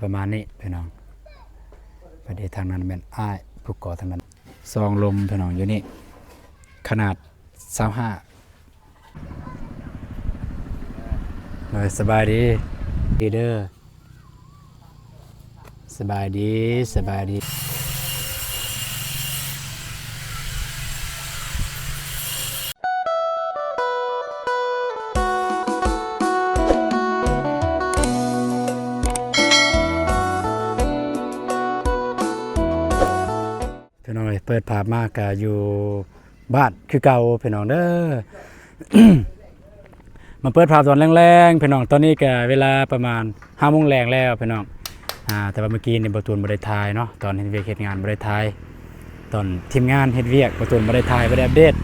ປະມານນີ້ພີ່ນ້ອງ. ປະເດທາງນັ້ນແມ່ນອ້າຍຜູ້ກໍ່ທາງນັ້ນ. ສອງລົມພີ່ນ້ອງ ຢູ່ນີ້ຂະໜາດຊາວຫ້າ. ໂດຍ ສະບາຍດີ ດີເດີ. ສະບາຍດີ ສະບາຍດີ. ພີ່ນ້ອງເອີຍ ເປີດພາບມາກະຢູ່ບ້ານຄືເກົ່າພີ່ນ້ອງເດີ. ມາເປີດພາບຕອນແລງໆ ພີ່ນ້ອງ. ຕອນນີ້ກະເວລາປະມານຫ້າໂມງແລງແລ້ວພີ່ນ້ອງ. ອາ ແຕ່ວ່າມື້ກີ້ນີ້ບ່າວຕູນບໍ່ໄດ້ຖ່າຍເນາະ ຕອນເຮັດວຽກເຮັດງານບໍ່ໄດ້ຖ່າຍ ຕອນທີມງານເຮັດວຽກບ່າວຕູນບໍ່ໄດ້ຖ່າຍ ບໍ່ໄດ້ອັບເດດ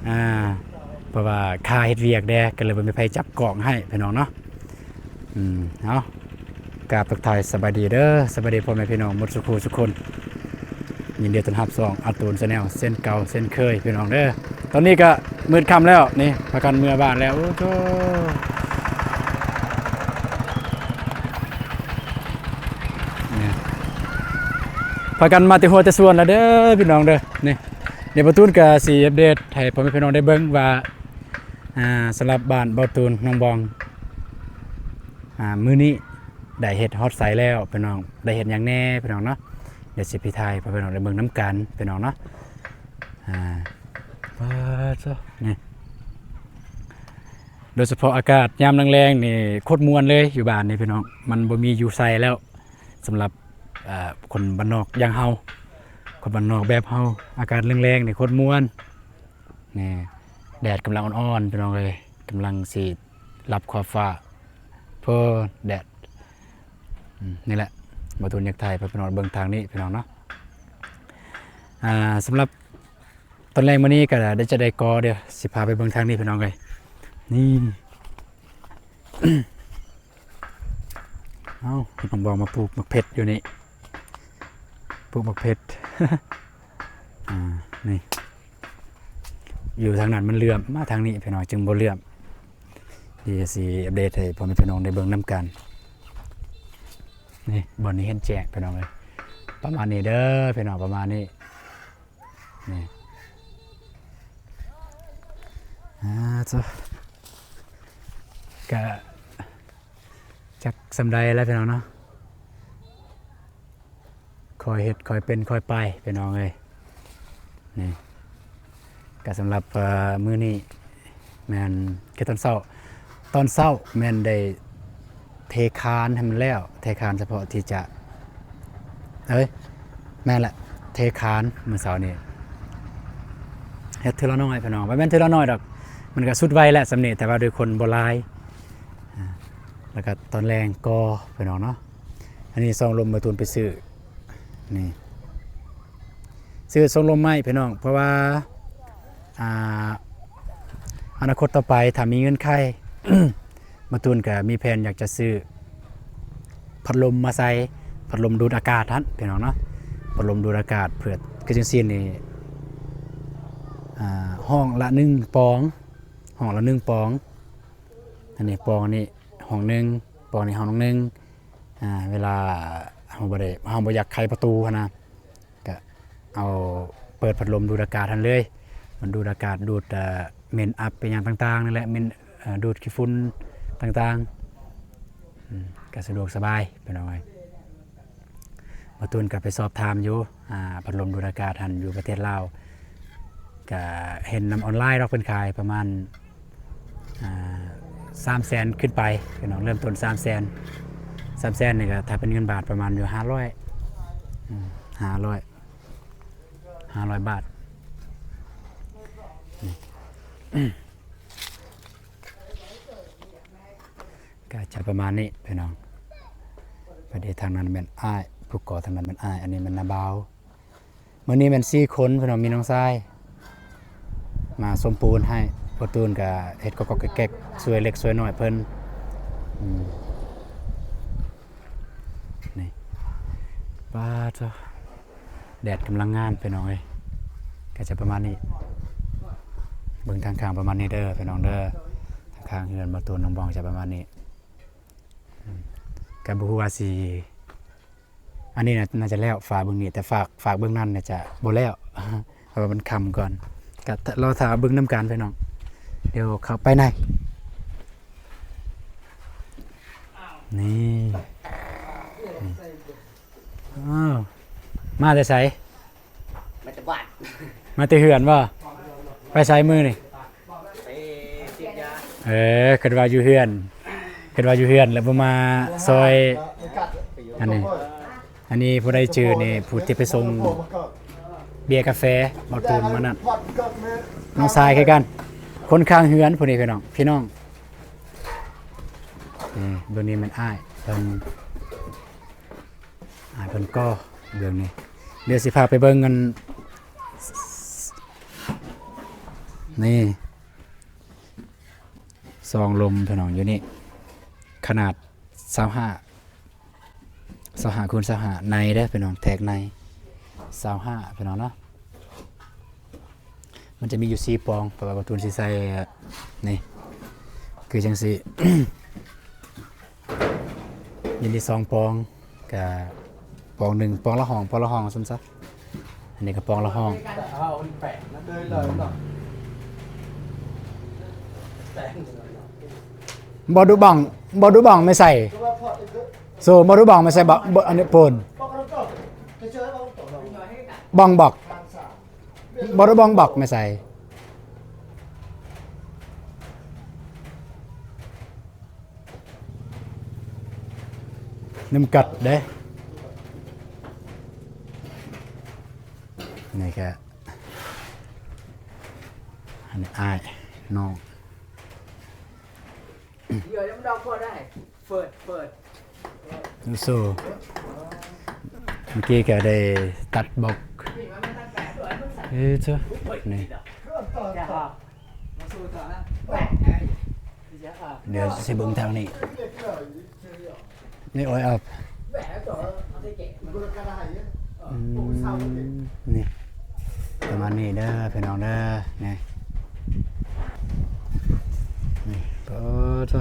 ອາ ເພາະວ່າຄາເຮັດວຽກແດ່ ກະເລີຍບໍ່ມີໃຜຈັບກ້ອງໃຫ້ພີ່ນ້ອງເນາະ. ອືມ ເອົາ ກາບທັກທາຍສະບາຍດີເດີ ສະບາຍດີພໍ່ແມ່ພີ່ນ້ອງໝົດສູ່ຜູ້ສູ່ຄົນ. ຍິນດີຕ້ອນຮັບຊ່ອງອາຕູນແຊນແນວເຊັ່ນເກົ່າເຊັ່ນເຄີຍພີ່ນ້ອງເດີ. ຕອນນີ້ກະມືດຄ່ຳແລ້ວ ນີ້ພາກັນເມືອບ້ານແລ້ວ. ໂອ້ໂຫ ນີ້ ພາກັນມາແຕ່ຮົ້ວແຕ່ສວນແລ້ວເດີພີ່ນ້ອງເດີ. ນີ້ ດຽວບ່າວຕູນກະຊິອັບເດດໃຫ້ພໍ່ແມ່ພີ່ນ້ອງໄດ້ເບິ່ງວ່າ ອາ ສຳລັບບ້ານບ່າວຕູນໜອງບອງ ອາ ມື້ນີ້ໄດ້ເຮັດຮອດໃສແລ້ວພີ່ນ້ອງ ໄດ້ເຮັດຫຍັງແດ່ພີ່ນ້ອງເນາະ. ດຽວຊິໄປຖ່າຍໃຫ້ພໍ່ແມ່ພີ່ນ້ອງໄດ້ເບິ່ງນຳກັນພີ່ນ້ອງເນາະ. ອາ ປາດໂທ້ ນີ້ ໂດຍສະເພາະອາກາດຍາມແລງໆ ນີ້ໂຄດມ່ວນເລີຍ ຢູ່ບ້ານນີ້ພີ່ນ້ອງ ມັນບໍ່ມີຢູ່ໃສແລ້ວ. ສຳລັບ ເອີ ຄົນບ້ານນອກຢ່າງເຮົາ ຄົນບ້ານນອກແບບເຮົາ ອາກາດແລງໆ ນີ້ໂຄດມ່ວນ. ນີ້ ແດດກຳລັງອ່ອນໆ ພີ່ນ້ອງເອີຍ ກຳລັງຊິລັບຂອບຟ້າ ເພີ້ນແດດ. ອືມ ນີ້ແຫຼະ ບ່າວຕູນຢາກຖ່າຍໃຫ້ພີ່ນ້ອງເບິ່ງທາງນີ້ພີ່ນ້ອງເນາະ. ອາ ສຳລັບຕອນແລງມື້ນີ້ກະໄດ້ຈະໄດ້ກໍ ດຽວຊິພາໄປເບິ່ງທາງນີ້ພີ່ນ້ອງເອີຍ. ນີ້ ເອົ້າ ນ້ອງບອງມາປູກໝາກເຜັດຢູ່ນີ້ ປູກໝາກເຜັດ. ອາ ນີ້ ຢູ່ທາງນັ້ນມັນເຫຼື້ອມ ມາທາງນີ້ພີ່ນ້ອງຈຶ່ງບໍ່ເຫຼື້ອມ. ດຽວຊິອັບເດດໃຫ້ພໍ່ແມ່ພີ່ນ້ອງໄດ້ເບິ່ງນຳກັນ. ນີ້ ບ່ອນນີ້ເຫັນແຈ້ງພີ່ນ້ອງເອີຍ ປະມານນີ້ເດີພີ່ນ້ອງ ປະມານນີ້. ນີ້ ອາ ໂທ້ ກະຈັກສ່ຳໃດແລ້ວພີ່ນ້ອງເນາະ ຄ່ອຍເຮັດຄ່ອຍເປັນຄ່ອຍໄປພີ່ນ້ອງເອີຍ. ນີ້ ກະສຳລັບ ເອີ ມື້ນີ້ ແມ່ນຄືຕອນເຊົ້າ ຕອນເຊົ້າແມ່ນໄດ້ເທຄານໃຫ້ມັນແລ້ວ ເທຄານສະເພາະທີ່ຈະ ເອີຍ ແມ່ນແຫຼະ ເທຄານມື້ເຊົ້ານີ້ ເຮັດເທື່ອລະໜ້ອຍພີ່ນ້ອງ ບໍ່ແມ່ນເທື່ອລະໜ້ອຍດອກ ມັນກະສຸດໄວແຫຼະສ່ຳນີ້ ແຕ່ວ່າໂດຍຄົນບໍ່ຫຼາຍ. ອາ ແລ້ວກະຕອນແລງກໍພີ່ນ້ອງເນາະ ອັນນີ້ສອງລົມບ່າວຕູນໄປຊື້ ນີ້ ຊື້ຊົງລົມໃໝ່ພີ່ນ້ອງ ເພາະວ່າ ອາ ອະນາຄົດຕໍ່ໄປຖ້າມີເງິນໄຂ ບ່າວຕູນກະມີແຜນຢາກຈະຊື້ພັດລົມມາໃສ່ ພັດລົມດູດອາກາດຫັ້ນພີ່ນ້ອງເນາະ ພັດລົມດູດອາກາດ ເພື່ອ ຄືຈັ່ງຊີ້ນີ້ ອາ ຫ້ອງລະໜຶ່ງປອງ ຫ້ອງລະໜຶ່ງປອງ. ອັນນີ້ປອງອັນນີ້ຫ້ອງໜຶ່ງ ປອງນີ້ຫ້ອງໜຶ່ງ. ອາ ເວລາເຮົາບໍ່ໄດ້ ເຮົາບໍ່ຢາກໄຂປະຕູຫັ້ນນະ ກະເອົາເປີດພັດລົມດູດອາກາດຫັ້ນເລີຍ ມັນດູດອາກາດ ດູດ ເອີ ເໝັນອັບເປັນຫຍັງຕ່າງໆ ນີ້ແຫຼະ ເໝັນ ເອີ ດູດຂີ້ຝຸ່ນຕ່າງໆ. ອືມ ກະສະດວກສະບາຍພີ່ນ້ອງເອີຍ. ບ່າວຕູນກະໄປສອບຖາມຢູ່ ອາ ພັດລົມດູດອາກາດຫັ້ນຢູ່ປະເທດລາວ ກະເຫັນນຳອອນລາຍດອກ ເພິ່ນຂາຍປະມານ ອາ ສາມແສນຂຶ້ນໄປພີ່ນ້ອງ ເລີ່ມຕົ້ນສາມແສນ ສາມແສນນີ້ກະຖ້າເປັນເງິນບາດປະມານຢູ່ຫ້າຮ້ອຍ ອືມ ຫ້າຮ້ອຍ ຫ້າຮ້ອຍບາດ. ກະຈະປະມານນີ້ພີ່ນ້ອງ ປະເດທາງນັ້ນແມ່ນອ້າຍ ຜູ້ກໍ່ທາງນັ້ນແມ່ນອ້າຍ ອັນນີ້ແມ່ນນ້າບ່າວ. ມື້ນີ້ແມ່ນສີ່ຄົນພີ່ນ້ອງ ມີນ້ອງຊາຍມາສົມປູນໃຫ້ ພໍ່ຕູນກະເຮັດກອກໆແກກໆ ຊ່ວຍເລັກຊ່ວຍນ້ອຍເພິ່ນ. ອືມ ນີ້ ປາດໂທ້ ແດດກຳລັງງາມພີ່ນ້ອງເອີຍ ກະຈະປະມານນີ້ ເບິ່ງທາງຂ້າງປະມານນີ້ເດີພີ່ນ້ອງເດີ ທາງຂ້າງເຮືອນບ່າວຕູນນ້ອງບອງຈະປະມານນີ້. ອືມ ກະບໍ່ຮູ້ວ່າຊິ ອັນນີ້ໜ້າ ໜ້າຈະແລ້ວ ຝາເບື້ອງນີ້ ແຕ່ຝາກ ຝາກເບື້ອງນັ້ນໜ້າຈະບໍ່ແລ້ວ ເພາະວ່າມັນຄ່ຳກ່ອນ ກະລໍຖ້າເບິ່ງນຳກັນພີ່ນ້ອງ. ດຽວເຂົ້າໄປໃນ ນີ້ ນີ້ ອ້າວ ມາແຕ່ໃສ? ມາແຕ່ບ້ານ ມາແຕ່ເຮືອນບໍ່? ໄປໃສມື້ນີ້? ໄປສີດຢາ. ເອີ ຄິດວ່າຢູ່ເຮືອນ ຄິດວ່າຢູ່ເຮືອນແລ້ວບໍ່ມາຊ່ອຍ. ອັນນີ້ ອັນນີ້ຜູ້ໃດຈື່ນີ້ ຜູ້ທີ່ໄປສົ່ງເບຍກາແຟ ບໍ່ຕູນມື້ນັ້ນ ນ້ອງຊາຍຄືກັນ ຄົນຂ້າງເຮືອນຜູ້ນີ້ ພີ່ນ້ອງ ພີ່ນ້ອງ. ນີ້ ເບື້ອງນີ້ແມ່ນອ້າຍເພິ່ນ ອ້າຍເພິ່ນກໍ່ເບື້ອງນີ້. ດຽວຊິພາໄປເບິ່ງອັນ ນີ້ ຊອງລົມພີ່ນ້ອງ ຢູ່ນີ້ ຂະໜາດຊາວຫ້າ ຊາວຫ້າຄູນຊາວຫ້າ ໃນເດີ້ພີ່ນ້ອງ ແທກໃນ ຊາວຫ້າ ພີ່ນ້ອງເນາະ. ມັນຈະມີຢູ່ສີ່ປ່ອງ ເພາະວ່າບ່າວຕູນຊິໃສ່ ນີ້ ຄືຈັ່ງຊີ້ ຢູ່ນີ້ສອງປ່ອງ ກະປ່ອງໜຶ່ງ ປ່ອງລະຫ້ອງ ປ່ອງລະຫ້ອງວ່າຊັ້ນຊະ. ອັນນີ້ກະປ່ອງລະຫ້ອງ. ບໍ່ດຸບັງ ບໍ່ດຸບັງແມ່ໃສ່ ໂຊ ບໍ່ດຸບັງແມ່ໃສ່ ບະ ບະ ອັນນີ້ໂປນ ບັງບັກ ບໍ່ໄດ້ບ້ອງບັກແມ່ໃສ ນ້ຳກັດເດ້. ນີ້ກະ ອັນນີ້ອ້າຍນ້ອງ. ເອີ ເອີ ເອີ ເມື່ອກີ້ກະໄດ້ຕັດບລັອກ ເອີ ເຈົ້າ ນີ້ ດຽວຊິເບິ່ງທາງນີ້. ນີ້ ໂອ້ຍ ອາບ ອືມ ນີ້ ປະມານນີ້ເດີພີ່ນ້ອງເດີ ນີ້ ນີ້ ໂອ້ໂທ້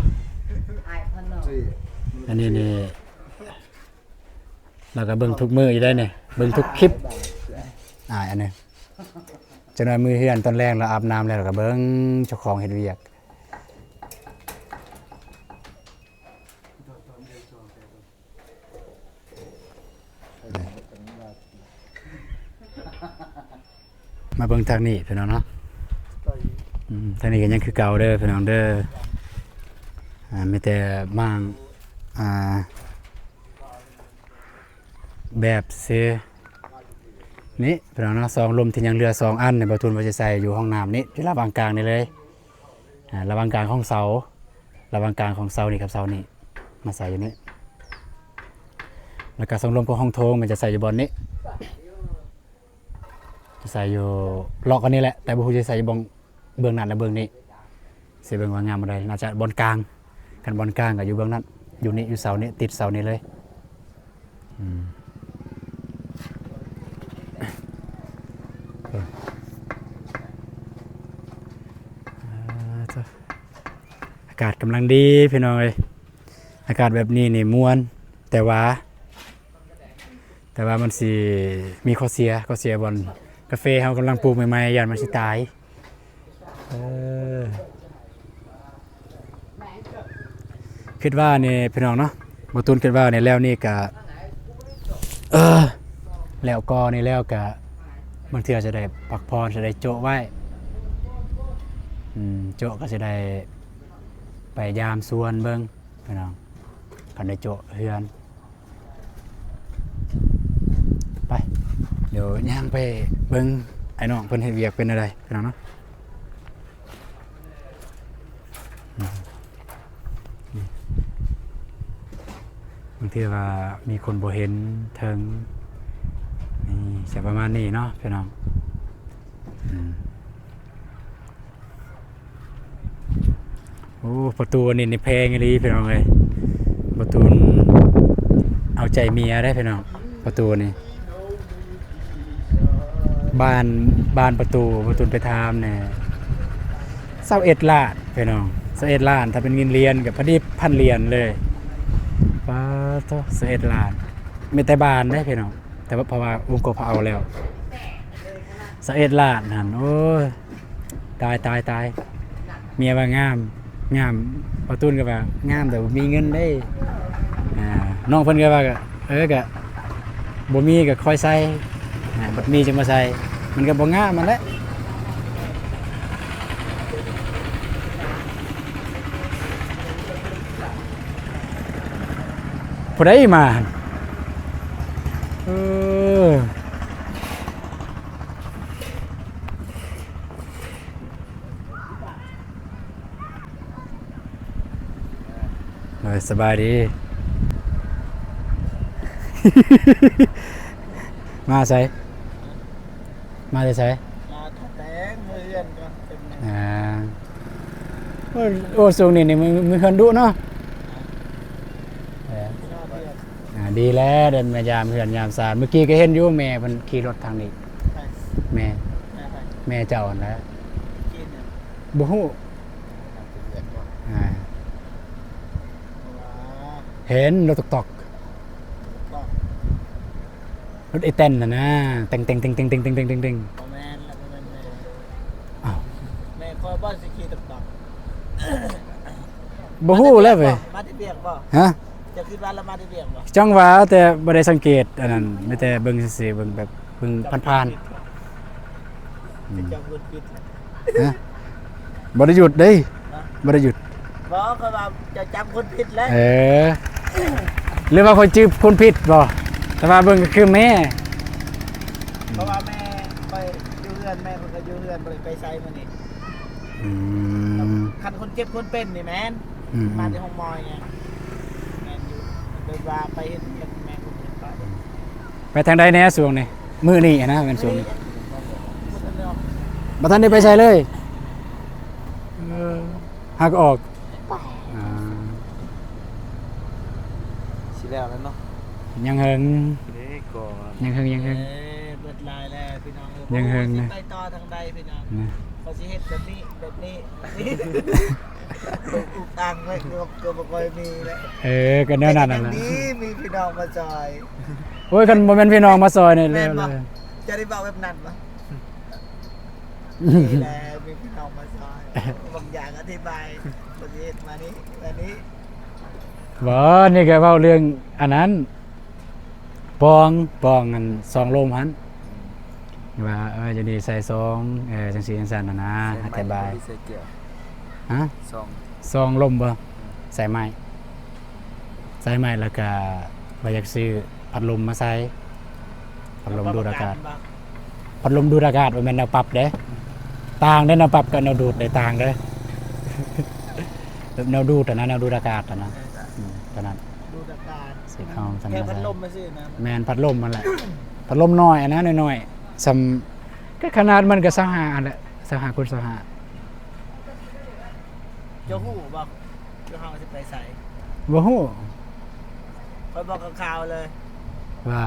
ອັນນີ້ນີ້ ລາວກະເບິ່ງທຸກມື້ຢູ່ໄດ໋ນີ້ ເບິ່ງທຸກຄລິບ ອ້າຍອັນນີ້ ຈັກໜ້ອຍມື້ເຮືອນຕອນແລງ ລາວອາບນ້ຳແລ້ວ ລາວກະເບິ່ງເຈົ້າຂອງເຮັດວຽກ. ມາເບິ່ງທາງນີ້ພີ່ນ້ອງເນາະ ອືມ ທາງນີ້ກະຍັງຄືເກົ່າເດີພີ່ນ້ອງເດີ ອ່າ ມີແຕ່ມ້າງ ອ່າ ແບບຊື່ ນີ້ພີ່ນ້ອງເນາະ ຊອງລົມທີ່ຍັງເຫຼືອສອງອັນນີ້ ບ່າວຕູນວ່າຊິໃສ່ຢູ່ຫ້ອງນ້ຳນີ້ ຢູ່ລະຫວ່າງກາງນີ້ເລີຍ ອ່າ ລະຫວ່າງກາງຂອງເສົາ ລະຫວ່າງກາງຂອງເສົານີ້ກັບເສົານີ້ ມາໃສ່ຢູ່ນີ້ ແລ້ວກະຊອງລົມຂອງຫ້ອງໂຖງ ມັນຈະໃສ່ຢູ່ບ່ອນນີ້ ຈະໃສ່ຢູ່ລອກອັນນີ້ແຫຼະ ແຕ່ບໍ່ຮູ້ຈະໃສ່ຢູ່ບ່ອນເບື້ອງນັ້ນ ແລະ ເບື້ອງນີ້ ຊິເບິ່ງວ່າງາມບໍ່ໄດ້ ໜ້າຈະບ່ອນກາງ ຄັນບ່ອນກາງກະຢູ່ເບື້ອງນັ້ນ ຢູ່ນີ້ ຢູ່ເສົານີ້ ຕິດເສົານີ້ເລີຍ. ອືມ ເອີ ອາ ເຈົ້າ ອາກາດກຳລັງດີພີ່ນ້ອງເອີຍ ອາກາດແບບນີ້ນີ້ມ່ວນ ແຕ່ວ່າ ແຕ່ວ່າມັນຊິມີຂໍ້ເສຍ ຂໍ້ເສຍບ່ອນກາເຟເຮົາກຳລັງປູກໃໝ່ໆ ຢ້ານມັນຊິຕາຍ. ເອີ ຄິດວ່ານີ້ພີ່ນ້ອງເນາະ ບ່າວຕູນຄິດວ່ານີ້ແລ້ວນີ້ກະ ເອີ ແລ້ວກໍນີ້ແລ້ວກະ ບາງເທື່ອຈະໄດ້ພັກຜ່ອນ ຈະໄດ້ໂຈະໄວ້ ອືມ ໂຈະກະຊິໄດ້ໄປຢາມສວນເບິ່ງພີ່ນ້ອງ ຄັນໄດ້ໂຈະເຮືອນ. ໄປ ດຽວຍ່າງໄປເບິ່ງອ້າຍນ້ອງເພິ່ນເຮັດວຽກເປັນແນວໃດພີ່ນ້ອງເນາະ ອືມ ບາງເທື່ອວ່າມີຄົນບໍ່ເຫັນເທິງ ນີ້ ຈະປະມານນີ້ເນາະພີ່ນ້ອງ ອືມ. ໂອ້ ປະຕູອັນນີ້ນີ້ແພງອີ່ຫຼີພີ່ນ້ອງເອີຍ ປະຕູເອົາໃຈເມຍເດ້ພີ່ນ້ອງ ປະຕູນີ້ ບານ ບານປະຕູ ປະຕູໄປຖາມແດ່ ຊາວເອັດລ້ານພີ່ນ້ອງ ຊາວເອັດລ້ານ ຖ້າເປັນເງິນຫຼຽນກະພໍດີພັນຫຼຽນເລີຍ ປາດ ໂທ້ ຊາວເອັດລ້ານ ມີແຕ່ບ້ານເດ້ພີ່ນ້ອງ ແຕ່ວ່າ ເພາະວ່າວົງກົບເຮົາເອົາແລ້ວ ຊາວເອັດລ້ານຫັ້ນ ໂອ້ຍ ຕາຍ ຕາຍ ຕາຍ ເມຍວ່າງາມ ງາມ ບ່າວຕູນກໍວ່າງາມ ແຕ່ບໍ່ມີເງິນເດ້ ອ່າ ນ້ອງເພິ່ນກໍວ່າ ເອີ ກະບໍ່ມີກໍຄ່ອຍໃສ່ ອ່າ ບັດມີຈຶ່ງມາໃສ່ ມັນກໍບໍ່ງາມຫັ້ນແຫຼະ. ຜູ້ໃດມາຫັ້ນ ເອີ ໂດຍ ສະບາຍດີ ມາໃສ? ມາແຕ່ໃສ? ມາທາແປງເຮືອນກ່ອນ ເປັນ ອ່າ ໂອ້ ໂອ້ ຊ່ວງນີ້ນີ້ ມີ ມີເຮືອນດຸເນາະ ອ່າ ອ່າ ດີແລ້ວ ໄດ້ມາຢາມເຮືອນຢາມຊານ ມື້ກີ້ກໍເຫັນຢູ່ ແມ່ເພິ່ນຂີ່ລົດທາງນີ້ ໃຜ? ແມ່ ແມ່ໃຜ? ແມ່ເຈົ້າຫັ້ນແຫຼະ ຂີ່ຫຍັງ? ບໍ່ຮູ້ ອ່າ ເຫັນລົດຕອກໆ ຕອກ ລົດໄອ້ແຕນຫັ້ນນະ ແຕງໆໆໆໆໆ ບໍ່ແມ່ນລະ ບໍ່ແມ່ນແມ່ ອ້າວ ແມ່ຂ້ອຍບໍ່ຊິຂີ່ຕອກໆ ບໍ່ຮູ້ແລ້ວເວີຍ ມາແຕ່ວຽກບໍ່? ຮະ? ເຈົ້າຄິດວ່າລາວມາແຕ່ວຽກບໍ່? ຈັ່ງວ່າ ແຕ່ບໍ່ໄດ້ສັງເກດອັນນັ້ນ ມີແຕ່ເບິ່ງຊື່ໆ ເບິ່ງແບບ ເບິ່ງຜ່ານໆ ອືມ ຈຳຄົນຜິດ ຮະ? ບໍ່ໄດ້ຢຸດເດ້ ຮະ? ບໍ່ໄດ້ຢຸດ ບໍ່ ຂ້ອຍວ່າເຈົ້າຈຳຄົນຜິດແລ້ວ ເອີ ຫຼືວ່າຂ້ອຍຈື່ຄົນຜິດບໍ່? ແຕ່ວ່າເບິ່ງກໍຄືແມ່ ເພາະວ່າແມ່ຂ້ອຍຢູ່ເຮືອນ ແມ່ຂ້ອຍກໍຢູ່ເຮືອນ ບໍ່ໄດ້ໄປໃສມື້ນີ້ ອືມ ຄັນຄົນເຈັບຄົນເປັນນີ້ແມ່ນ ອືມໆ ມາແຕ່ໂຮງໝໍຫຍັງ ແມ່ນຢູ່ ແບບວ່າໄປເຮັດວຽກແມ່ນ ໄປທາງໃດແດ່ຊ່ວງນີ້? ມື້ນີ້ຫັ້ນນະ ແມ່ນຊ່ວງນີ້ ບໍ່ທັນໄດ້ອອກ ບໍ່ທັນໄດ້ໄປໃສເລີຍ ເອີ ຫາກໍອອກ ອ່າ ຊິແລ້ວແລ້ວເນາະ ຍັງເຫິງ ເດ້ກ່ອນ ຍັງເຫິງ ຍັງເຫິງ ເອີ ເບິດຫຼາຍແລ້ວພີ່ນ້ອງເອີຍ ຍັງເຫິງ ບໍ່ຮູ້ຊິໄປຕໍ່ທາງໃດພີ່ນ້ອງ ນະ ເຂົາຊິເຮັດແບບນີ້ ແບບນີ້ ອຸກອັ່ງໄວ້ ກໍ ກໍບໍ່ຄ່ອຍມີແຫຼະ ເອີ ກໍແນວນັ້ນແຫຼະ ມີ ມີພີ່ນ້ອງມາຊ່ອຍ ໂອ້ຍ ຄັນບໍ່ແມ່ນພີ່ນ້ອງມາຊ່ອຍນີ້ ແມ່ນບໍ່ ແລ້ວເລີຍ ຈະໄດ້ເວົ້າແບບນັ້ນບໍ່? ນີ້ແຫຼະ ມີພີ່ນ້ອງມາຊ່ອຍ ບາງຢ່າງອະທິບາຍ ປະເທດມານີ້ ມານີ້ ບໍ່ ນີ້ກໍເວົ້າເລື່ອງອັນນັ້ນ ປ່ອງ ປ່ອງອັນສອງລົມຫັ້ນ ວ່າ ເອີ ຢູ່ນີ້ໃສ່ສອງ ເອີ ຈັ່ງຊີ້ຈັ່ງຊັ້ນຫັ້ນນະ ໃສ່ໄມ້ ອະທິບາຍ ຫຼືໃສ່ແກ້ວ? ຮະ? ສອງ ສອງລົມບໍ່? ອືມ ໃສ່ໄມ້ ໃສ່ໄມ້ ແລ້ວກະວ່າຢາກຊື້ພັດລົມມາໃສ່ ພັດລົມດູດອາກາດ ພັດລົມດູດອາກາດ ບໍ່ແມ່ນແນວປັບເດ້ ຕ່າງເດ້ ແນວປັບກັບແນວດູດເດ້ ຕ່າງເດ້ ແບບແນວດູດຫັ້ນນະ ແນວດູດອາກາດຫັ້ນນະ ເອີ ອືມ ຕົວນັ້ນ ດູດອາກາດ ຊິເອົາ ແຄ່ພັດລົມມາຊື້ນະ ແມ່ນ ພັດລົມຫັ້ນແຫຼະ ພັດລົມນ້ອຍຫັ້ນນະ ນ້ອຍໆ ສ່ຳ ກໍຂະໜາດມັນກໍຊາວຫ້າຫັ້ນແຫຼະ ຊາວຫ້າຄູນຊາວຫ້າ ເຈົ້າຮູ້ບໍ່ ຄືເຮົາຊິໄປໃສ? ບໍ່ຮູ້ ຂ້ອຍບອກຄ່າວໆເລີຍ ວ່າ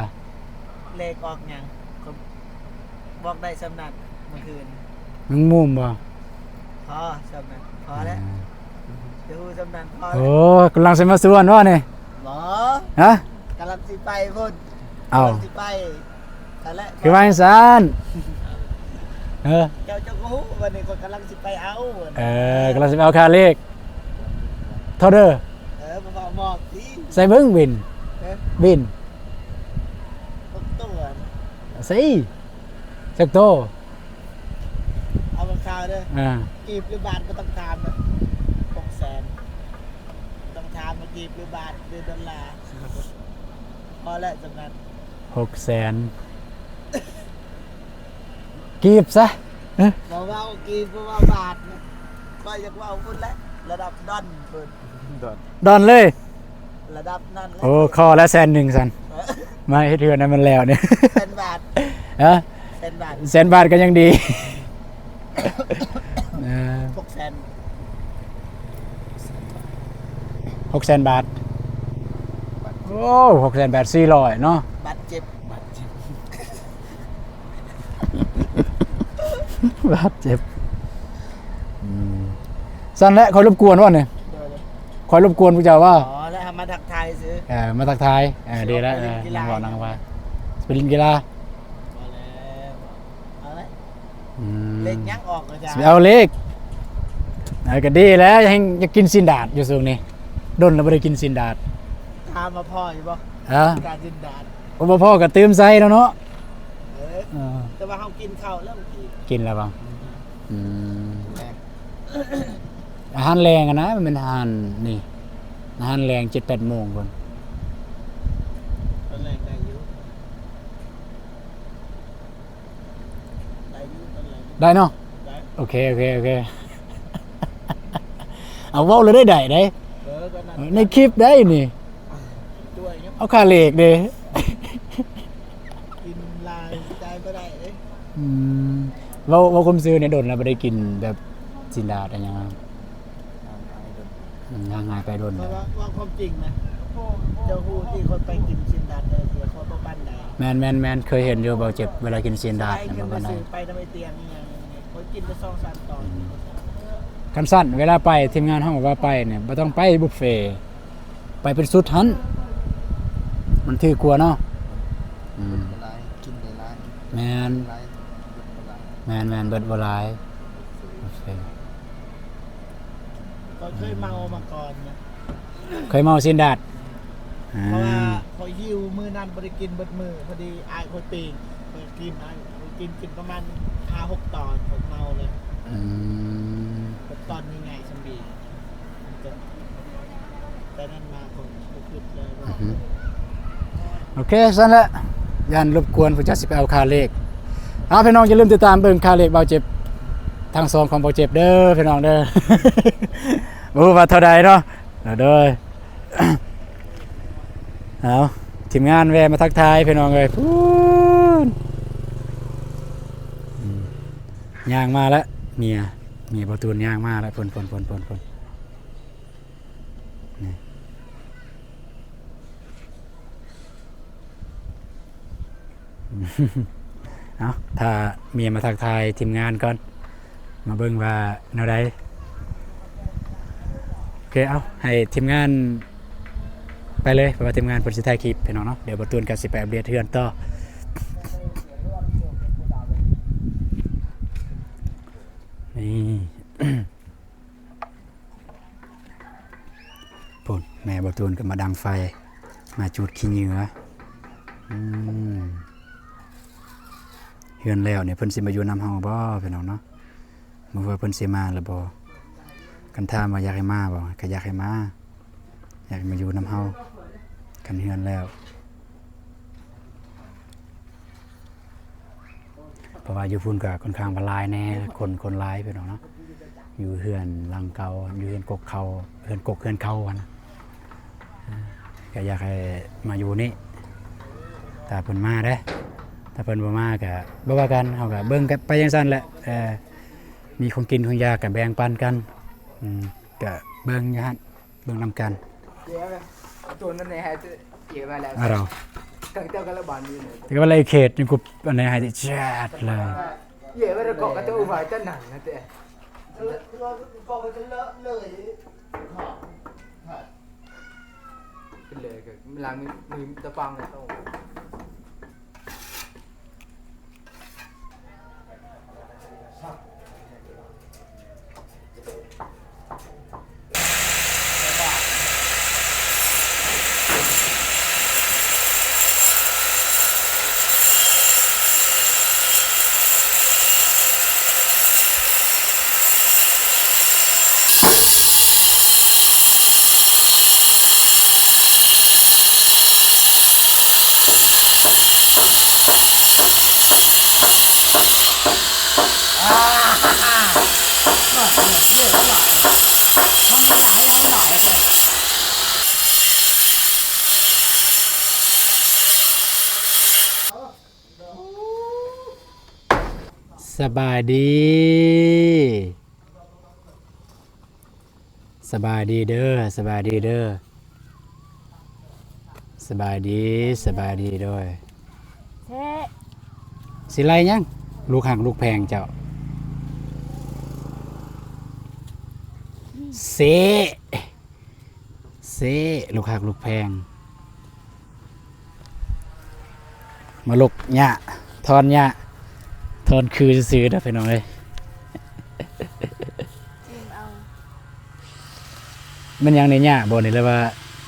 ເລກອອກຫຍັງ ຂ້ອຍບອກໄດ້ສ່ຳນັ້ນມື້ຄືນ ແມງມຸມບໍ່? ພໍສ່ຳນັ້ນ ພໍແລ້ວ ອ່າ ຈະຮູ້ສ່ຳນັ້ນ ພໍແລ້ວ ໂອ້ ກຳລັງຊິມາຊວນບໍ່ນີ້? ບໍ່ ຮະ? ກຳລັງຊິໄປພຸ້ນ ເອົ້າ ກຳລັງຊິໄປ ຫັ້ນແຫຼະ ຄືວ່າຈັ່ງຊັ້ນ ເອີ ເຈົ້າ ເຈົ້າກໍຮູ້ ວັນນີ້ຂ້ອຍກຳລັງຊິໄປເອົາ ເອີ ກຳລັງຊິໄປເອົາຄ່າເລກ ເທົ່າເດີ ເອີ ບໍ່ບອກຕິ ໃສ່ເບິ່ງບິນ ເອີ ບິນ ຫົກຕົວ ໃສ່ ຈັກໂຕ ເອົາມາຂ່າວເດີ ອ່າ ກີບຫຼືບາດບໍ່ຕ້ອງຖາມ ຫົກແສນ ຕ້ອງຖາມວ່າກີບຫຼືບາດຫຼືໂດລາ ພໍແລ້ວຈຳນັ້ນ ຫົກແສນ ກີບຊະ ເອີ ບໍ່ເວົ້າກີບ ບໍ່ເວົ້າບາດ ຂ້ອຍຢາກເວົ້າພຸ້ນແຫຼະ ລະດັບດອນພຸ້ນ ດອນ ດອນເລີຍ ລະດັບນັ້ນແຫຼະ ໂອ້ ຂໍລະແສນໜຶ່ງຊັ້ນ ເອີ ມາເຮັດເຮືອນໃຫ້ມັນແລ້ວນີ້ ແສນບາດ ຮະ? ແສນບາດ ແສນບາດກໍຍັງດີ ເອີ ຫົກແສນ ຫົກແສນບາດ ໂອ້ ຫົກແສນບາດ ສີ່ຮ້ອຍເນາະ ບາດເຈັບ ບາດເຈັບ ບາດເຈັບ ອືມ ຊັ້ນແຫຼະ ຂ້ອຍລົບກວນບໍ່ນີ້? ໂດຍ ຂ້ອຍລົບກວນພວກເຈົ້າບໍ່? ອໍ ແລະ ເຮົາມາທັກທາຍ ເອີ ມາທັກທາຍ. ເອີ ດີແລ້ວ. ເອີ ນັ່ງເວົ້ານັ່ງວ່າ ໄປຫຼິ້ນກິລາ. ພໍແລ້ວ ເອົາເລີຍ. ອືມ ເລກຍັງອອກ ອາຈານ? ຊິເອົາເລກ. ເອີ ກໍດີແລ້ວ. ຍັງຢາກກິນຊີ້ນດາດຢູ່ຊ່ວງນີ້. ດົນແລ້ວບໍ່ໄດ້ກິນຊີ້ນດາດ. ຖາມວ່າພໍຢູ່ບໍ່? ຮະ? ການຊີ້ນດາດ. ໂອ້ ບໍ່ພໍກໍຕື່ມໃສ່ແລ້ວເນາະ. ເອີ ເອີ ແຕ່ວ່າເຮົາກິນເຂົ້າແລ້ວເມື່ອກີ້. ກິນແລ້ວບໍ່? ອືມ ອືມ ແລງ ອາຫານແລງຫັ້ນນະ. ມັນເປັນອາຫານນີ້ ອາຫານແລງເຈັດແປດໂມງພຸ້ນ. ຕອນແລງໄດ້ຢູ່ ໄດ້ຢູ່ຕອນແລງ. ໄດ້ເນາະ? ໄດ້. ໂອເຄ ໂອເຄ ໂອເຄ. ເອົາ ເວົ້າແລ້ວໄດ້ ໄດ້ເດ້. ເອີ ກໍນັ້ນ ໃນຄລິບໄດ້ນີ້. ເອົາຄ່າເລກເດ້. ກິນຫຼາຍຈ່າຍບໍ່ໄດ້ເດ້. ອືມ ເວົ້າ ເວົ້າຄວາມຊື່ນີ້ ດົນແລ້ວບໍ່ໄດ້ກິນແບບຊີ້ນດາດອີຫຍັງ. ອືມ ຫ່າງຫາຍໄປດົນ. ເພາະວ່າ ເວົ້າຄວາມຈິງນະ ເຈົ້າຮູ້ທີ່ຂ້ອຍໄປກິນຊີ້ນດາດແຕ່ເທື່ອ ຂ້ອຍບໍ່ປານໃດ. ແມ່ນໆໆ ເຄີຍເຫັນຢູ່ ເບົາເຈັບ ເວລາກິນຊີ້ນດາດ ໄດ້ເງິນ ບໍ່ປານໃດ. ຊື້ໄປນຳໄອ້ຕຽງອີຫຍັງນີ້ ຂ້ອຍກິນແຕ່ສອງສາມຕອນ. ອືມ ຄັນຊັ້ນ ເວລາໄປ ທີມງານເຮົາວ່າໄປນີ້ ບໍ່ຕ້ອງໄປບຸບເຟ. ໄປເປັນຊຸດຫັ້ນ ມັນຖືກກວ່າເນາະ. ອືມ ເບິດບໍ່ຫຼາຍ ກິນໄດ້ຫຼາຍ. ແມ່ນ ຫຼາຍ ເບິດບໍ່ຫຼາຍ. ແມ່ນໆ ເບິດບໍ່ຫຼາຍ. ໂອເຄ ຂ້ອຍເຄີຍເມົາມາກ່ອນນະ. ເຄີຍເມົາຊີ້ນດາດ. ອືມ ອ່າ ເພາະວ່າຂ້ອຍຫິວ ມື້ນັ້ນບໍ່ໄດ້ກິນເບິດມື້. ພໍດີອ້າຍຂ້ອຍປີ້ງ ຂ້ອຍກິນ ອ້າຍຂ້ອຍກິນ ກິນປະມານຫ້າຫົກຕອນ ຂ້ອຍເມົາເລີຍ. ອືມ ແບບຕອນໃຫຍ່ໆ ສ່ຳບີ. ແຕ່ນັ້ນມາກໍບໍ່ຄິດເລີຍວ່າ ອືຮຶ ໂອເຄ ຊັ້ນແຫຼະ ຢ້ານລົບກວນ ຜູ້ຈັດຊິໄປເອົາຄ່າເລກ. ເອົາ ພີ່ນ້ອງ ຢ່າລືມຕິດຕາມເບິ່ງຄ່າເລກເບົາເຈັບ ທັງສອງຂອງເບົາເຈັບເດີ ພີ່ນ້ອງເດີ. ບໍ່ຮູ້ວ່າເທົ່າໃດເນາະ. ໂດຍ ເອົາ ທີມງານແວ່ມາທັກທາຍ ພີ່ນ້ອງເອີຍ. ພຸ້ນ ອືມ ຍ່າງມາແລ້ວ ເມຍ ເມຍບ່າວຕູນຍ່າງມາແລ້ວ. ພຸ້ນໆໆໆໆ ນີ້ ເອົາ ຖ້າເມຍມາທັກທາຍທີມງານກ່ອນ ມາເບິ່ງວ່າແນວໃດ. ໂອເຄ ເອົາ ໃຫ້ທີມງານໄປເລີຍ ເພາະວ່າທີມງານເພິ່ນຊິຖ່າຍຄລິບ ພີ່ນ້ອງເນາະ. ດຽວບ່າວຕູນກໍຊິໄປອັບເດດເຮືອນຕໍ່. ນີ້ ພຸ້ນ ແມ່ບ່າວຕູນກໍມາດັງໄຟ ມາຈູດຂີ້ເຫຍື້ອ. ອືມ ເຮືອນແລ້ວນີ້ເພິ່ນຊິມາຢູ່ນຳເຮົາບໍ່ ພີ່ນ້ອງເນາະ? ບໍ່ຮູ້ວ່າເພິ່ນຊິມາຫຼືບໍ່. ຄັນຖາມວ່າຢາກໃຫ້ມາບໍ່ ກໍຢາກໃຫ້ມາ ຢາກໃຫ້ມາຢູ່ນຳເຮົາ ຄັນເຮືອນແລ້ວ. ເພາະວ່າຢູ່ພຸ້ນກໍຂ້ອນຂ້າງວ່າຫຼາຍແດ່ ຄົນ ຄົນຫຼາຍ ພີ່ນ້ອງເນາະ. ຢູ່ເຮືອນຫຼັງເກົ່າ ຢູ່ເຮືອນກົກເຂົາ ເຮືອນກົກເຮືອນເຂົາຫັ້ນນະ. ກໍຢາກໃຫ້ມາຢູ່ນີ້ ຖ້າເພິ່ນມາເດ້. ຖ້າເພິ່ນບໍ່ມາກໍບໍ່ວ່າກັນ ເຮົາກໍເບິ່ງກັນໄປຈັ່ງຊັ້ນແຫຼະ. ເອີ ມີຂອງກິນຂອງຢາກກໍແບ່ງປັນກັນ. ອືມ ກໍເບິ່ງຢູ່ຫັ້ນ ເບິ່ງນຳກັນ. ໂຕນັ້ນໃນໃຫ້ເອວາແລ້ວ ອາ ເຮົາ ຕັ້ງແຕ່ກະລະບານນີ້ເລີຍ ແຕ່ກະລະເຂດຍັງກຸບອັນໃນໃຫ້ແຈດເລີຍ. ເອວາລະກໍກະໂຕວາຍຕະໜັງນະແຕ່ ເລີຍກໍລາງມືຕະປັງເລີຍ. ສະບາຍດີ ສະບາຍດີເດີ ສະບາຍດີເດີ ສະບາຍດີ ສະບາຍດີ. ໂດຍ ເຊ ຊິໄລ່ຫຍັງ? ລູກຮັກລູກແພງເຈົ້າ ເຊ. ເຊ ລູກຮັກລູກແພງ ມາລົກຫຍ້າ ຖອນຫຍ້າ ຖອນຄືຊື່ໆເດີພີ່ນ້ອງເອີຍ. ຈິ້ມເອົາ. ແມ່ນຫຍັງນີ້ ຫຍ້າບໍ່ນີ້ ຫຼືວ່າ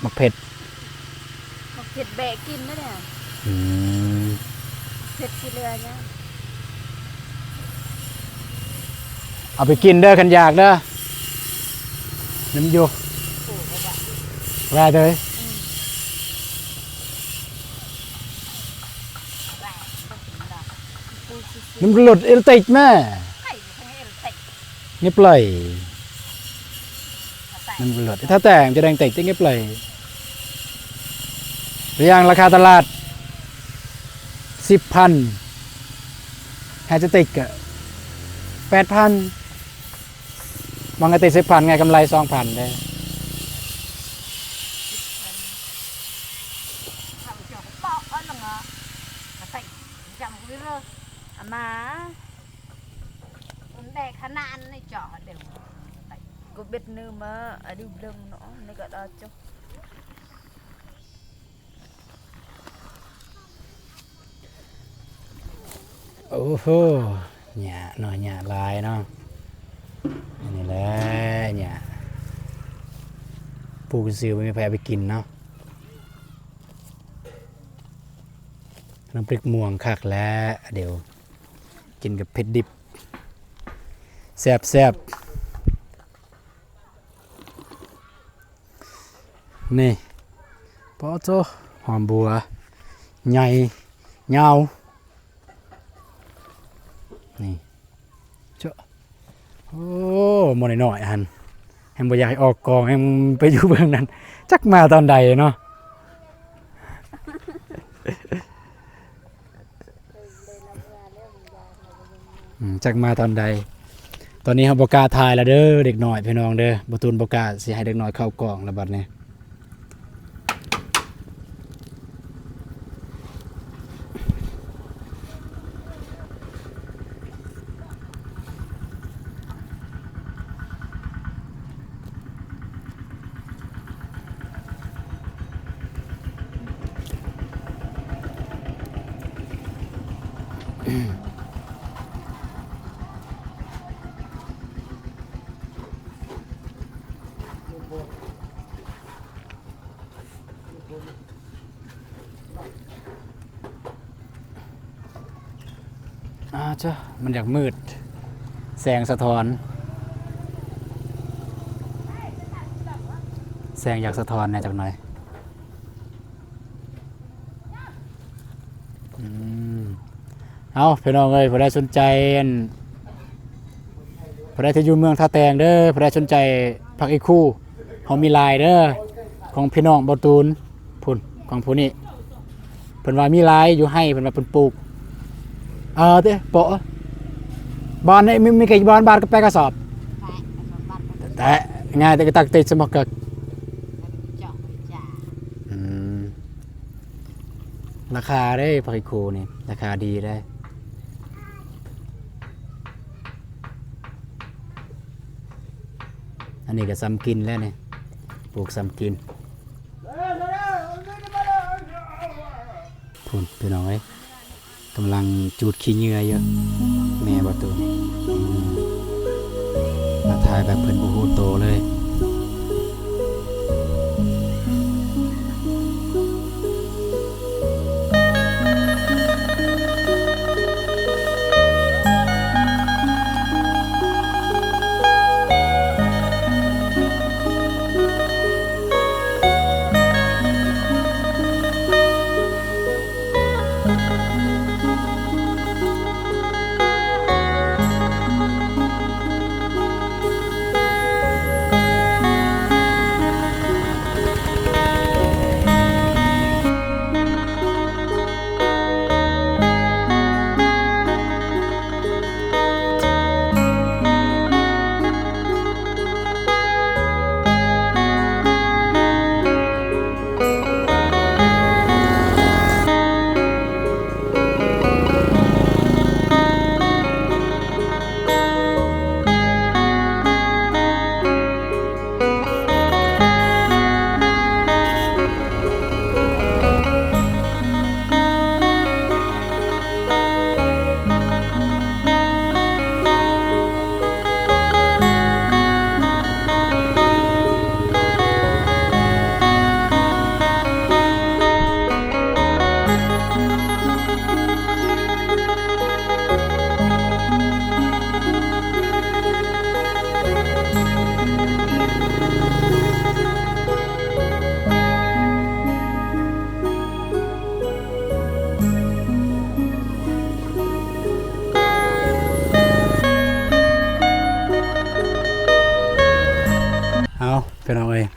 ໝາກເຜັດ? ໝາກເຜັດແບະກິນໄດ້ແຫຼະ. ອືມ ເຜັດຊິເຫຼືອຫຍັງ? ເອົາໄປກິນເດີ ຄັນຢາກເດີ ນຳຢູ່ ແວ່ເດີ. ອືມ ນຳລົດເອລຕິກແມ່ ງຽບໄຫຼ ມັນບໍ່ເລີດ ຖ້າແຕ່ງຈະແດງເຕັກຈະງຽບໄຫຼ. ຕົວຢ່າງລາຄາຕະຫຼາດສິບພັນ ແຮດສະຕິກກະແປດພັນ ມັນກະຕິດສິບພັນໄງ ກຳໄລສອງພັນເດ້. ເຂົາເຈົ້າກໍເປາະເອົາລະເງາະ ກະຕິດຈຳວິເຣ ອາມາ ມັນແບກຂະໜາດໃນເຈາະເດີ ກໍເບັດໜຶ່ງມາອະດິບເລິງເນາະ ໃນກະດາດເຈົ້າ. ໂອ້ໂຫ ຫຍ້າເນາະ ຫຍ້າຫຼາຍເນາະ ອັນນີ້ແຫຼະຫຍ້າ ປູກຊື່ໆ ບໍ່ມີໃຜເອົາໄປກິນເນາະ. ນ້ຳພຣິກມ່ວງຄັກແຫຼະ ດຽວກິນກັບເຜັດດິບ ແຊບໆ. ນີ້ ປາໂທ້ ຫອມບົວ ໃຫຍ່ ຍາວ ນີ້ ເຈາະ ໂອ້ ໝໍ້ນ້ອຍໆຫັ້ນ ແຮງບໍ່ຢາກໃຫ້ອອກກ້ອງ ແຮງໄປຢູ່ເບື້ອງນັ້ນ ຈັກມາຕອນໃດເນາະ. ອືມ ຈັກມາຕອນໃດ. ຕອນນີ້ເຮົາບໍ່ກ້າຖ່າຍແລ້ວເດີ ເດັກນ້ອຍພີ່ນ້ອງເດີ ບໍ່ຕູນບໍ່ກ້າຊິໃຫ້ເດັກນ້ອຍເຂົ້າກ້ອງແລ້ວບັດນີ້. ອາ ເຈົ້າ ມັນຢາກມືດ ແສງສະທ້ອນ ແສງຢາກສະທ້ອນແດ່ຈັກໜ່ອຍ. ອືມ ເອົາ ພີ່ນ້ອງເອີຍ ຜູ້ໃດສົນໃຈ ອັນ ຜູ້ໃດທີ່ຢູ່ເມືອງທ່າແຕງເດີ ຜູ້ໃດສົນໃຈຜັກອີຄູ ເຮົາມີຫຼາຍເດີ ຂອງພີ່ນ້ອງບໍ່ຕູນ ພຸ້ນ ຂອງຜູ້ນີ້ ເພິ່ນວ່າມີຫຼາຍຢູ່ໄຮ່ ເພິ່ນວ່າເພິ່ນປູກ ເອີ ເດ້ ເປາະ ບ້ານນີ້ມີ ມີແຕ່ບ້ານ ບ້ານກະແປກະສອບ ແຕ່ງ່າຍ ແຕ່ກະຕັກຕິດສະໝອກກະ ອືມ ລາຄາເດ້ ຜັກອີຄູນີ້ ລາຄາດີເດ້. ອັນນີ້ກະຊຳກິນແລ້ວນີ້ ປູກຊຳກິນ ພຸ້ນ ພີ່ນ້ອງເອີຍ. ກຳລັງຈູດຂີ້ເຫຍື້ອຢູ່ ແມ່ບໍ່ຕູນ ອືມ ມາຖ່າຍແບບເພິ່ນບໍ່ຮູ້ໂຕເລີຍ.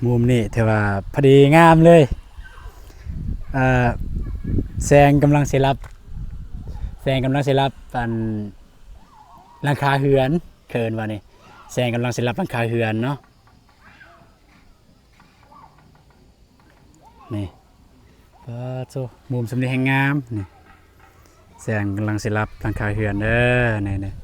ມຸມນີ້ຖືວ່າພໍດີງາມເລີຍ. ເອີ ແສງກຳລັງຊິລັບ ແສງກຳລັງຊິລັບອັນຫຼັງຄາເຮືອນ ເອີ້ນວ່ານີ້ ແສງກຳລັງຊິລັບຫຼັງຄາເຮືອນເນາະ. ນີ້ ປາໂທ້ ມຸມສ່ຳນີ້ແຮ່ງງາມນີ້. ແສງກຳລັງຊິລັບຫຼັງຄາເຮືອນເດີ ນີ້ໆ.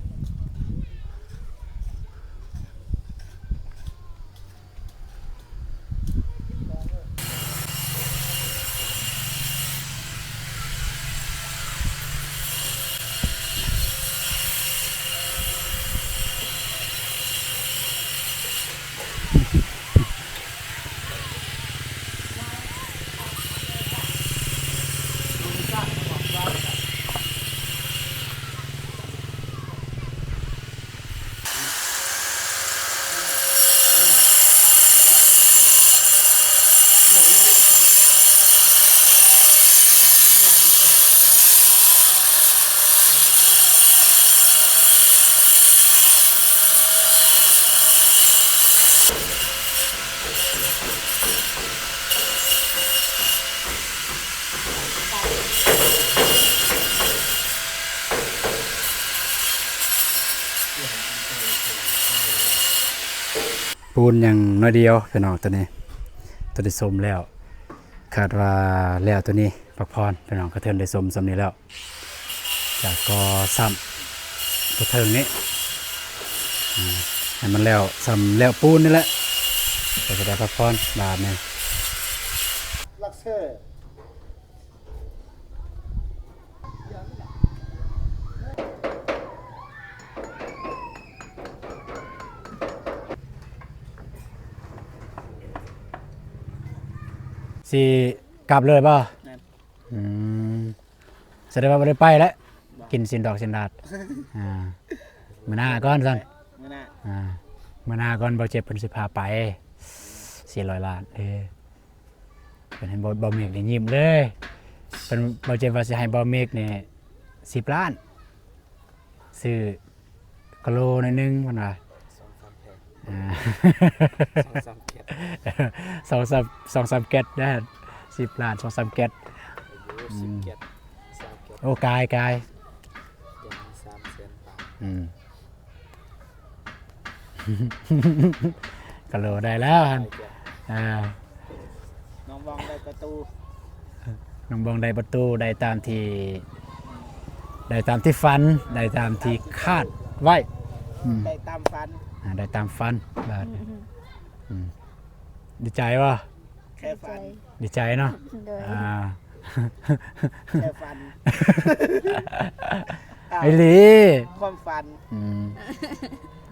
ປູນຍັງໜ້ອຍດຽວພີ່ນ້ອງ ໂຕນີ້ ໂຕນີ້ຊົມແລ້ວ ຄາດວ່າແລ້ວໂຕນີ້ ພັກຜ່ອນພີ່ນ້ອງ ກະເທີນໄດ້ຊົມສ່ຳນີ້ແລ້ວ ຈາກກໍຊ້ຳກະເທິງນີ້ ອາ ໃຫ້ມັນແລ້ວ ສ່ຳແລ້ວປູນນີ້ແຫຼະ ກໍຈະໄດ້ພັກຜ່ອນບາດນີ້. ລັກເຊີ ຊິກັບເລີຍບໍ່? ແມ່ນ. ອືມ ສະແດງວ່າບໍ່ໄດ້ໄປແລ້ວ ບໍ່ ກິນຊີ້ນດອກຊີ້ນດາດ ອ່າ ມື້ໜ້າກ່ອນຊັ້ນ ມື້ໜ້າ ອ່າ ມື້ໜ້າກ່ອນ ບ່າວເຈັບເພິ່ນຊິພາໄປ ສີ່ຮ້ອຍລ້ານເດ້. ເພິ່ນໃຫ້ບ່າວ ບ່າວເມກນີ້ຍິ້ມເລີຍ ເພິ່ນ ບ່າວເຈັບວ່າຊິໃຫ້ບ່າວເມກນີ້ສິບລ້ານ ຊື້ກະໂລໜ້ອຍໜຶ່ງ ເພິ່ນວ່າ ສອງສາມແພັກ ອ່າ ສອງສາມແກັດ ສອງສາມ ສອງສາມແກັດນະ ສິບລ້ານ ສອງສາມແກັດ ອາຍຸ ອືມ ສິບແກັດ ຊາວແກັດ ໂອ້ ກາຍ ກາຍ ແກັດໜຶ່ງສາມແສນປາຍ ອືມ ກະໂລໄດ້ແລ້ວຫັ້ນ ໄດ້ແກ່ ອ່າ ນ້ອງບອງໄດ້ປະຕູ ນ້ອງບອງໄດ້ປະຕູ ໄດ້ຕາມທີ່ ໄດ້ຕາມທີ່ຝັນ ໄດ້ຕາມທີ່ຄາດໄວ້ ອືມ ໄດ້ຕາມຝັນ ອ່າ ໄດ້ຕາມຝັນ ບາດ ອືມ ອືມ ອືມ ດີໃຈບໍ່? ແຄ່ຝັນ ດີໃຈເນາະ ໂດຍ ອ່າ ແຄ່ຝັນ ອ່າ ອີ່ຫຼີ ຄວາມຝັນ ອືມ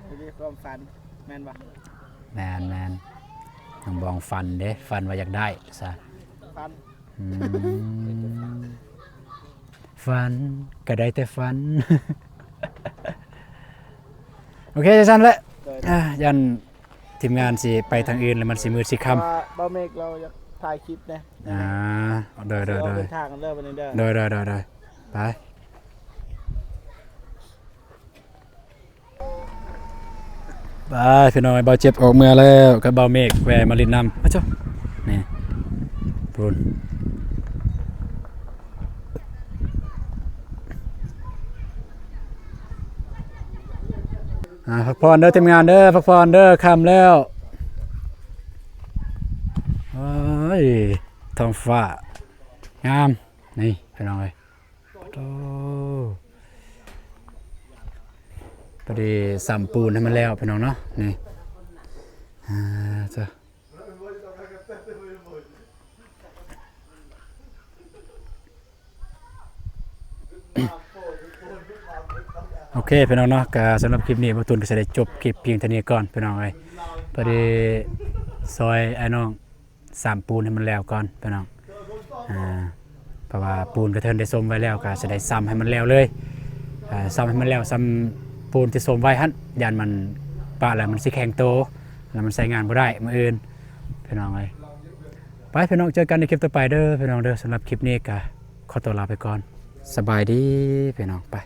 ອີ່ຫຼີ ຄວາມຝັນ ແມ່ນບໍ່? ແມ່ນໆ ນ້ອງບອງຝັນເດ້ ຝັນວ່າຢາກໄດ້ຊະ ຝັນ ອືມ ຝັນກະໄດ້ແຕ່ຝັນ ໂອເຄ ຈັ່ງຊັ້ນແຫຼະ ໂດຍ ອ່າ ຢ້ານທີມງານຊິໄປທາງອື່ນ ແລ້ວມັນຊິມືດຊິຄ່ຳ ວ່າບ່າວເມກລາວຢາກຖ່າຍຄລິບແດ່ ອ່າ ໂດຍໆໆ ເດີນທາງເດີ ບັດນີ້ເດີ ໂດຍໆໆ ໄປ. ໄປພີ່ນ້ອງ ບ່າວເຈັບອອກເມືອແລ້ວ ກັບບ່າວເມກແວ່ມາຫຼິ້ນນຳ ມາເຈົ້າ ນີ້ ພຸ້ນ ອ່າ ພັກຜ່ອນເດີທີມງານເດີ ພັກຜ່ອນເດີ ຄ່ຳແລ້ວ ໂອ້ຍ ທ້ອງຟ້າງາມ ນີ້ພີ່ນ້ອງເອີຍ. ໂອ້ ພໍດີຊ້ຳປູນໃຫ້ມັນແລ້ວພີ່ນ້ອງເນາະ ນີ້ ອ່າ ເຈົ້າ ໂອເຄພີ່ນ້ອງເນາະ ກະສຳລັບຄລິບນີ້ ບ່າວຕູນກະຊິໄດ້ຈົບຄລິບພຽງເທົ່ານີ້ກ່ອນພີ່ນ້ອງເອີຍ ພໍດີຊ່ອຍອ້າຍນ້ອງ ຊ້ຳປູນໃຫ້ມັນແລ້ວກ່ອນພີ່ນ້ອງ ອ່າ ເພາະວ່າປູນກະເທີນໄດ້ຊົມໄວ້ແລ້ວ ກະຊິໄດ້ຊ້ຳໃຫ້ມັນແລ້ວເລີຍ ຊ້ຳໃຫ້ມັນແລ້ວ ຊ້ຳປູນທີ່ຊົມໄວ້ຫັ້ນ ຢ້ານມັນປະແລ້ວມັນຊິແຂງໂຕ ແລ້ວມັນໃຊ້ງານບໍ່ໄດ້ມື້ອື່ນພີ່ນ້ອງເອີຍ ໄປພີ່ນ້ອງ ເຈີກັນໃນຄລິບຕໍ່ໄປເດີພີ່ນ້ອງເດີ ສຳລັບຄລິບນີ້ກະຂໍຕົວລາໄປກ່ອນ ສະບາຍດີພີ່ນ້ອງ ໄປ.